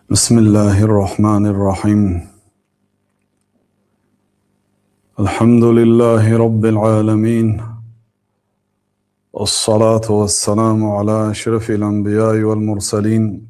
بسم الله الرحمن الرحيم. الحمد لله رب العالمين، والصلاة والسلام على أشرف الأنبياء والمرسلين،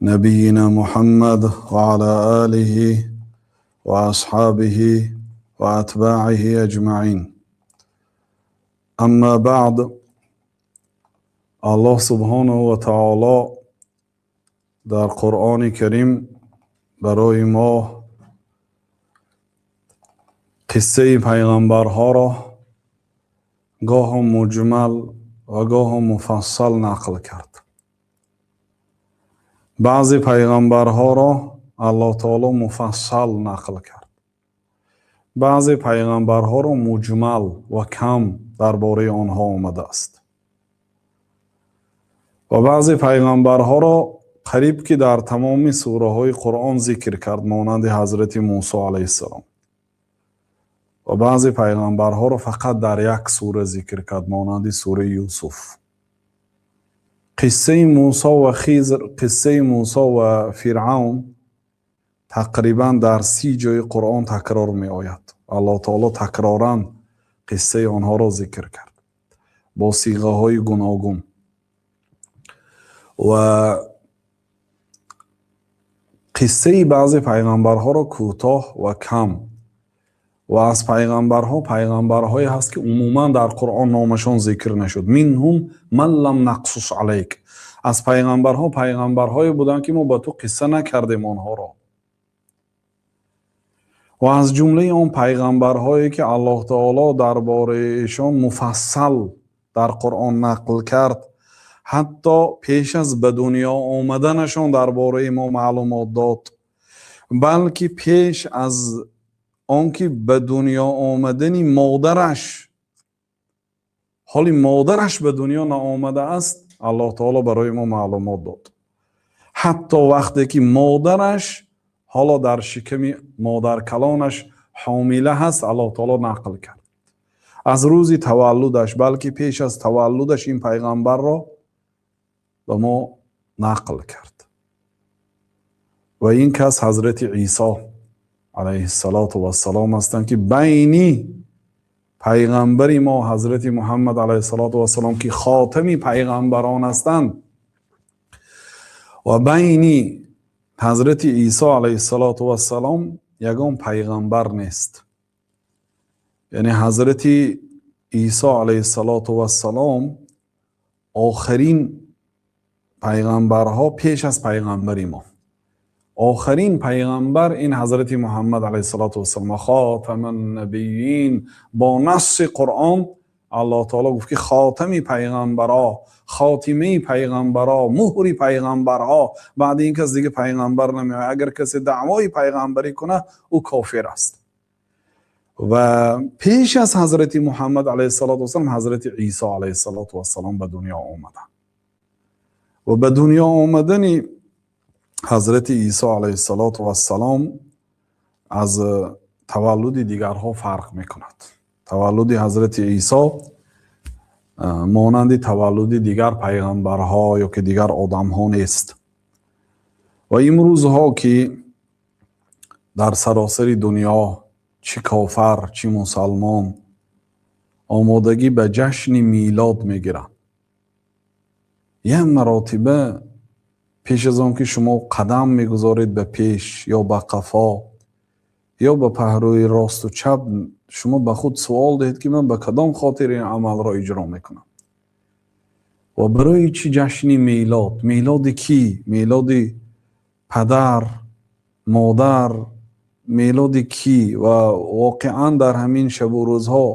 نبينا محمد وعلى آله وأصحابه وأتباعه أجمعين. أما بعد. Аллоҳ субҳонаҳу ва таоло дар Қуръони Карим барои мо қиссаи пайғамбарҳоро гоҳо муҷмал ва гоҳо муфассал нақл кард. Баъзе пайғамбарҳоро Аллоҳ таоло муфассал нақл кард, баъзе пайғамбарҳоро муҷмал ва кам дар бораи онҳо омадааст ва баъзе пайғамбарҳоро қариб ки дар тамоми сураҳои Қуръон зикр кард, монанди ҳазрати Мусо алайҳиссалом, ва баъзе пайғамбарҳоро фақат дар як сура зикр кард, монанди сураи Юсуф. Қиссаи Мусо ва Хизр, қиссаи Мусо ва Фиръавн тақрибан дар 30 ҷои Қуръон такрор меояд. Аллоҳ таоло такроран қиссаи онҳоро зикр кард бо сиғаҳои гуногун ва қиссаи баъзе пайғамбарҳоро кӯтоҳ ва кам. Ва аз пайғамбарҳо пайғамбарҳое ҳаст, ки умуман дар Қуръон номашон зикр нашуд. منهم من لم نقصص عليك. Аз пайғамбарҳо пайғамбарҳое буданд, ки мо ба ту қисса накардем онҳоро. Ва аз ҷумлаи он пайғамбарҳое, ки Аллоҳ таоло дар бораи эшон муфассал дар Қуръон нақл кард, ҳатто пеш аз ба дунё омаданашон дар бораи мо маълумот дод, балки пеш аз он ки ба дунё омадани модараш, ҳоли модараш ба дунё наомадааст, Аллоҳ таоло барои мо маълумот дод. Ҳатто вақте ки модараш ҳоло дар шиками модаркалонаш ҳомила ҳаст, Аллоҳ таоло нақл кард. Аз рӯзи таваллудаш, балки пеш аз таваллудаш ин пайғамбарро ба мо нақл кард. Ва ин кас ҳазрати Исо алайҳиссалоту вассалом ҳастанд, ки байни пайғамбари мо ҳазрати Муҳаммад алайҳиссалоту вассалом, ки хотами пайғамбарон ҳастанд, ва байни ҳазрати Исо алайҳиссалоту вассалом ягон пайғамбар нест. Яъне ҳазрати Исо алайҳиссалоту вассалом охирин пайғамбарҳо пеш аз пайғамбари мо. Охирин пайғамбар ин ҳазрати Муҳаммад алайҳиссалоту вассалом, хотаман-набийин. Бо насси Қуръон Аллоҳ таоло гуфт, ки хотами пайғамбаро, хотимаи пайғамбаро, муҳри пайғамбарҳо. Баъди ин кас дига пайғамбар намеояд. Агар касе даъвои пайғамбарӣ кунад, ӯ кофир аст. Ва пеш аз ҳазрати Муҳаммад алайҳиссалоту вассалом ҳазрати Исо алайҳиссалоту вассалом ба дунё омаданд. Ва ба дунё омадани ҳазрати Исо алайҳиссалоту вассалом аз таваллуди дигарҳо фарқ мекунад. Таваллуди ҳазрати Исо монанди таваллуди дигар пайғамбарҳо ё ки дигар одамҳо нест. Ва имрӯзҳо, ки дар саросари дунё чӣ кофар, чӣ мусалмон омодагӣ ба ҷашни милод мегиранд, як маротиба пеш аз он ки шумо қадам мегузоред ба пеш ё ба қафо ё ба паҳлӯи росту чап, шумо ба худ суол диҳед, ки ман ба кадом хотир ин амалро иҷро мекунам ва барои чӣ ҷашни мелод? Мелоди кӣ? Мелоди падар, модар, мелоди кӣ? Ва воқеан дар ҳамин шабу рӯзҳо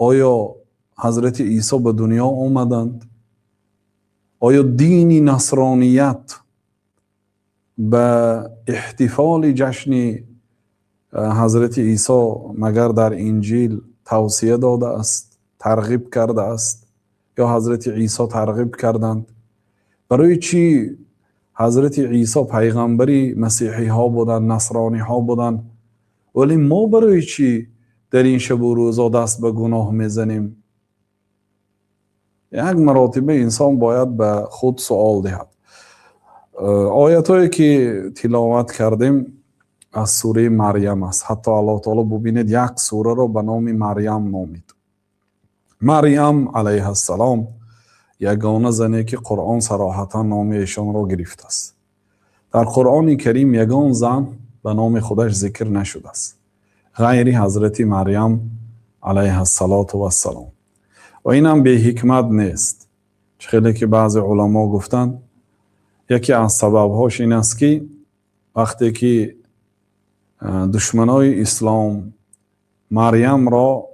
оё ҳазрати Исо ба дунё омаданд? Оё дини насроният ба иҳтифоли ҷашни ҳазрати Исо магар дар Инҷил тавсия додааст, тарғиб кардааст ё ҳазрати Исо тарғиб карданд? Барои чӣ ҳазрати Исо пайғамбари масеҳиҳо буданд, насрониҳо буданд, вале мо барои чӣ дар ин шабу рӯзо даст ба гуноҳ мезанем? Як маротиба инсон бояд ба худ суол диҳад. Оятҳое, ки тиловат кардем, аз сураи Марьям аст. Ҳатто Аллоҳ таоло, бубинед, як сураро ба номи Марьям номид. Марьям алайҳассалом ягона зане, ки Қуръон сароҳатан номи эшонро гирифтааст. Дар Қуръони Карим ягон зан ба номи худаш зикр нашудааст, ғайри ҳазрати Марьям алайҳассалоту вассалом. Ва инам беҳикмат нест. Чӣ хеле ки баъзе уламо гуфтанд, яке аз сабабҳош ин аст, ки вақте ки душманои ислом Марьямро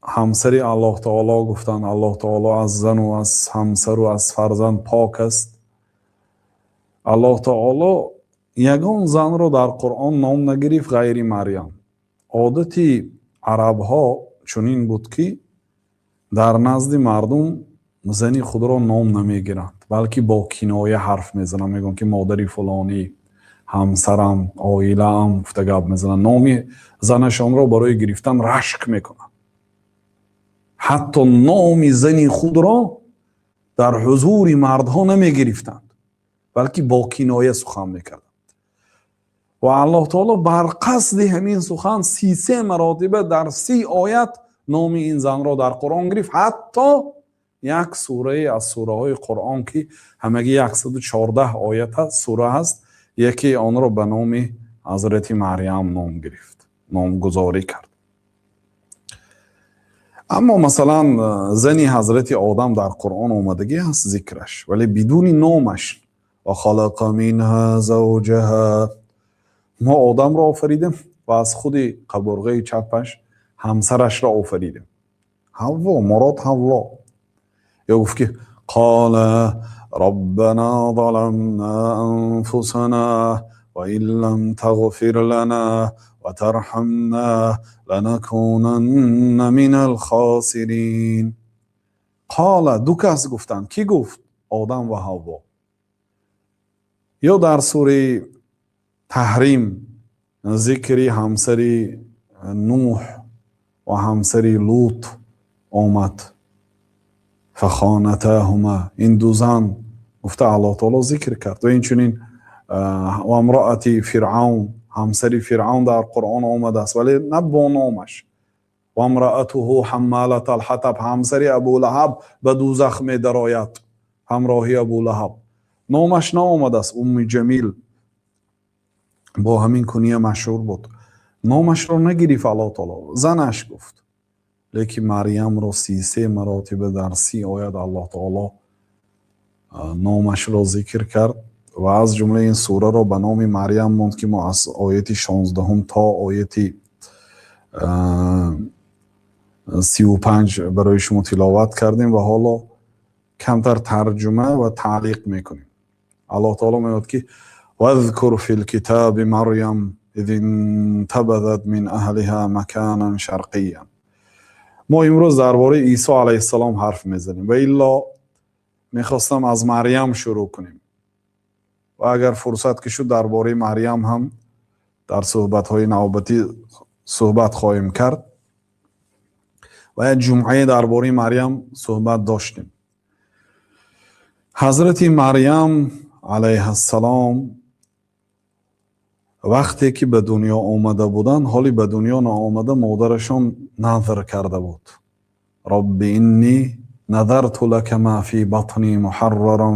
ҳамсари Аллоҳ таоло гуфтанд, Аллоҳ таоло аз зану аз ҳамсару аз фарзанд пок аст. Аллоҳ таоло ягон занро дар Қуръон ном нагирифт, ғайри Марьям. Одати арабҳо чунин буд, ки дар назди мардум зани худро ном намегиранд, балки бо киноя ҳарф мезананд. Мегӯянд, ки модари фулонӣ, ҳамсарам, оилаам гуфта гап мезананд. Номи занашонро барои гирифтан рашк мекунанд. Ҳатто номи зани худро дар ҳузури мардҳо намегирифтанд, балки бо киноя сухан мекарданд. Ва Аллоҳ таоло бар қасди ҳамин сухан 33 маротиба дар 30 оят номи ин занро дар Қуръон гирифт. Ҳатто як сурае аз сураҳои Қуръон, ки ҳамагӣ 114 оят аст, сура ҳаст, яке онро ба номи ҳазрати Марьям ном гирифт, номгузорӣ кард. Аммо, масалан, зани ҳазрати Одам дар Қуръон омадагӣ ҳаст зикраш, вале бидуни номаш. وخلق منها زوجها. Мо Одамро офаридем ва аз худи қабурғаи чапаш ҳамсарашро офаридем, Ҳавво. Мурод Ҳавво. Ё гуфт, ки قالا ربنا ظلمنا أنفسنا وإن لم تغفر لنا وترحمنا لنكونن من الخاسرين. قالا, ду кас гуфтанд. Кӣ гуфт? Одам ва Ҳавво. Ё дар сураи Таҳрим зикри ҳамсари Нуҳ ва ҳамсари Лут омад. فخانتاهما, ин ду зан гуфта Аллоҳ таоло зикр кард. Ва инчунин وامرأة فرعون, ҳамсари Фиръавн дар Қуръон омадааст, вале на бо номаш. وامرأته حمالة الحطب, ҳамсари Абулаҳаб ба дузах медарояд ҳамроҳи Абулаҳаб, номаш наомадааст. Умми Ҷамил бо ҳамин куния машҳур буд, номашро нагирифт Аллоҳ таоло, занаш гуфт. Лекин Марьямро 33 маротиба дар 30 оят Аллоҳ таоло номашро зикр кард. Ва аз ҷумла ин сураро ба номи Марьям монд, ки мо аз ояти 16-ум то ояти 35 барои шумо тиловат кардем ва ҳоло камтар тарҷума ва таълиқ мекунем. Аллоҳ таоло мегӯяд, ки واذكر في الكتاب مريم إذ انتبذت من أهلها مكانا شرقيا. Мо имрӯз дар бораи Исо алайҳиссалом ҳарф мезанем ва илло мехостам аз Марьям шурӯъ кунем ва агар фурсат ки шуд, дар бораи Марьям ҳам дар суҳбатҳои навбатӣ суҳбат хоҳем кард. Ва як ҷумъае дар бораи Марьям суҳбат доштем. Ҳазрати Марьям алайҳассалом вақте ки ба дунё омада буданд, ҳоли ба дунё наомада, модарашон назр карда буд: رب إني نذرت لك ما في بطني محررا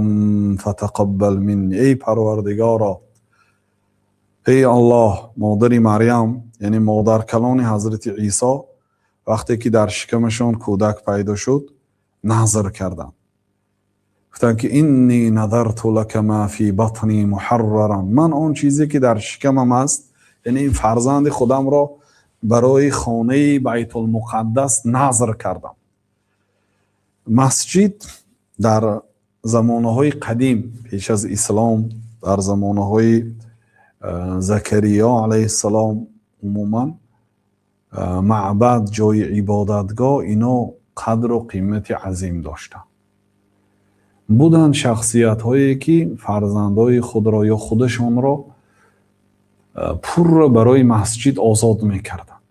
فتقبل مني. Эй Парвардигоро, эй Аллоҳ. Модари Марьям, яъне модаркалони ҳазрати Исо, вақте ки дар шикамашон кӯдак пайдо шуд, назр карданд, гуфтанд, ки إني نذرت لك ما في بطني محررا, ман он чизе ки дар шикамам аст, яъне ин фарзанди худамро, барои хонаи Байтулмуқаддас назр кардам. Масҷид дар замонаҳои қадим, пеш аз ислом, дар замонаҳои Закариё алайҳиссалом, умуман маъбад, ҷои ибодатгоҳ, ино қадру қимати азим доштанд. Буданд шахсиятҳое, ки фарзандои худро ё худашонро пурра барои масҷид озод мекарданд,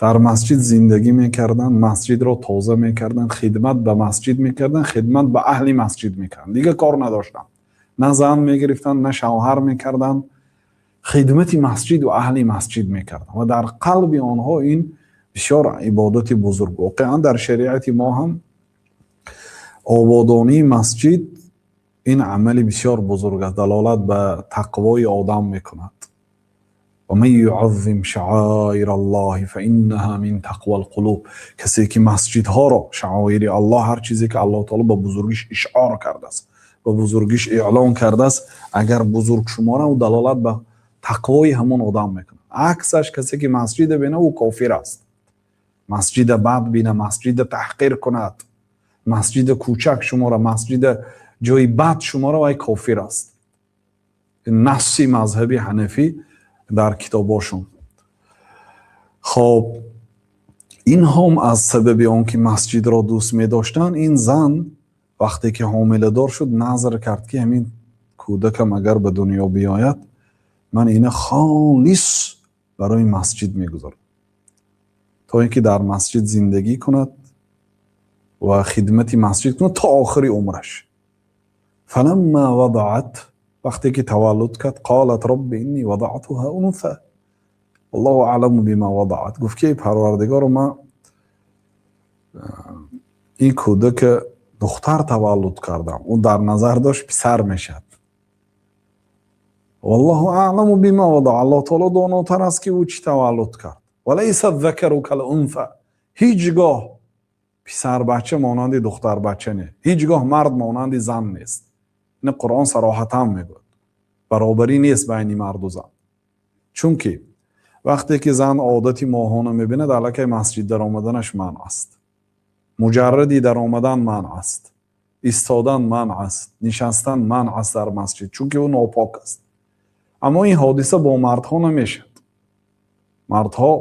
дар масҷид зиндагӣ мекарданд, масҷидро тоза мекарданд, хидмат ба масҷид мекарданд, хидмат ба аҳли масҷид мекарданд, дигар кор надоштанд. На зан мегирифтанд, на шавҳар мекарданд, хидмати масҷиду аҳли масҷид мекарданд ва дар қалби онҳо ин бисёр ибодати бузург. Воқеан, дар шариати мо ҳам ободонии масҷид ин амали бисёр бузург аст, далолат ба тақвои одам мекунад. ومن يعظم شعائر الله فإنها من تقوى القلوب. Касе ки масҷидҳоро, шаоири Аллоҳ, ҳар чизе ки Аллоҳ таоло ба бузургиш ишъор кардааст, ба бузургиш эълон кардааст, агар бузург шумора, ӯ далолат ба тақвои ҳамон одам мекунад. Аксаш, касе ки масҷида бина, ӯ кофир аст. Масҷида бад бина, масҷида таҳқир кунад, масҷида кӯчак шумора, масҷида ҷои бад шумора, вай кофир аст. Насси мазҳаби ҳанафӣ дар китобошон. Хоб, инҳом аз сабаби он ки масҷидро дӯст медоштанд, ин зан вақте ки ҳомиладор шуд, назр кард, ки ҳамин кӯдакам агар ба дунё биёяд, ман ина холис барои масҷид мегузорам, то ин ки дар масҷид зиндагӣ кунад ва хидмати масҷид кунад то охири умраш. فلما وضعت, вақте ки таваллуд кард, قالت رب إني وضعتها أنثى والله أعلم بما وضعت. Гуфт, ки Парвардигоро, ман ин кӯдака духтар таваллуд кардам. Ӯ дар назар дошт, писар мешавад. والله أعلم بما وضعت, Аллоҳ таоло донотар аст, ки ӯ чӣ таваллуд кард. وليس الذكر كالأنثى, ҳеҷ гоҳ писарбача монанди духтарбача не, ҳеҷ гоҳ мард монанди зан нест. Ин Қуръон сароҳатан мегӯяд, баробарӣ нест байни марду зан. Чунки вақте ки зан одати моҳона мебинад, аллакай масҷид даромаданаш манъ аст, муҷарради даромадан манъ аст, истодан манъ аст, нишастан манъ аст дар масҷид, чунки ӯ нопок аст. Аммо ин ҳодиса бо мардҳо намешавад. Мардҳо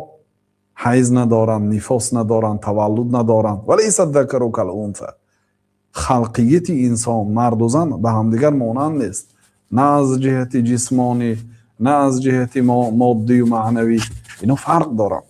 ҳайз надоранд, нифос надоранд, таваллуд надоранд. وليس الذكر كالأنثى. Халқияти инсон, марду зан ба ҳамдигар монанд нест, на аз ҷиҳати ҷисмонӣ, на аз ҷиҳати моддию маънавӣ, ино фарқ доранд.